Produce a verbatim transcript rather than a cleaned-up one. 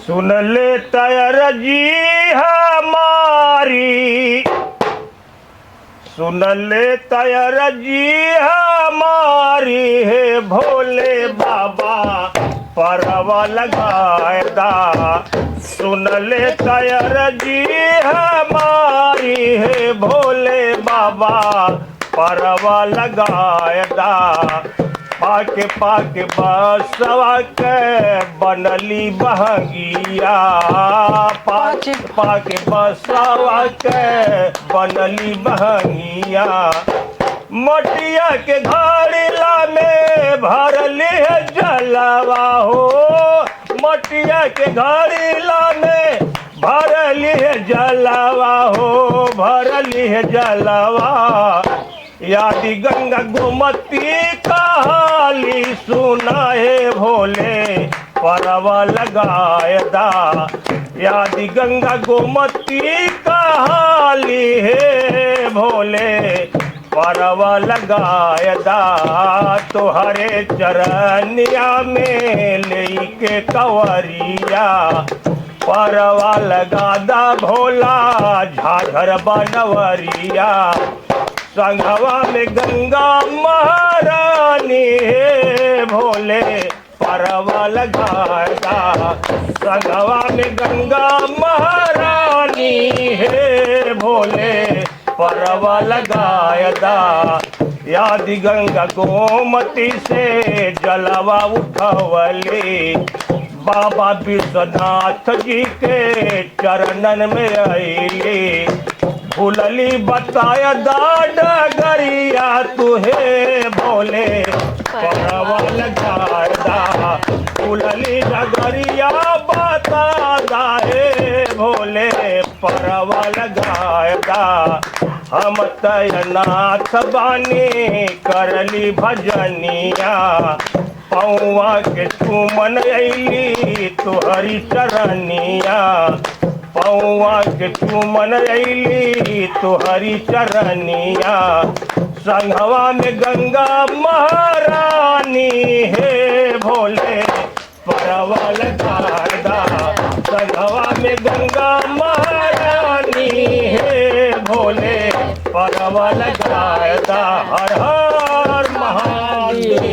सुन ले तयर जी हमारी, सुन ले तयर जी हमारी, हे भोले बाबा परवा लगाए दा। सुन ले तयर जी हमारी, हे भोले बाबा परवा लगाए दा। पाके पाके बसवा के बनली बहंगिया, पाके पाके बसवा के बनली बहंगिया। मटिया के घड़ीला में भरली है जलवा हो, मटिया के घड़ीला में भरली है जलवा हो, भरली है जलवा। यादि गंगा गोमती कहाली सुना हे भोले परवा लगाए दा। यादि गंगा गोमती कहाली हे भोले परवा लगाए दा। तोहरे चरनिया में लेके कवरिया परवा लगा दा भोला झाझर बनवरिया। संघवा में गंगा महारानी हे भोले परवा लगाए दा। संघवा में गंगा महारानी हे भोले परवा लगाए दा। यादि गंगा गोमती से जलवा उठवली, बाबा विश्वनाथ जी के चरणन में अइली। भूलली बताए दा डगरिया तू हे भोले परवा लगाए दा। भूलली डगरिया बता दा हे भोले परवा लगाए दा। हम त अनाथ बानी करली भजनिया, पौवा के चूमन अइली तोहरी चरनिया। पौवा के चूमन अइली तोहरी चरनिया। संघवा में गंगा महारानी हे भोले परवा लगाए दा। संघवा में गंगा महारानी हे भोले परवा लगाए दा। हर हर महादेव।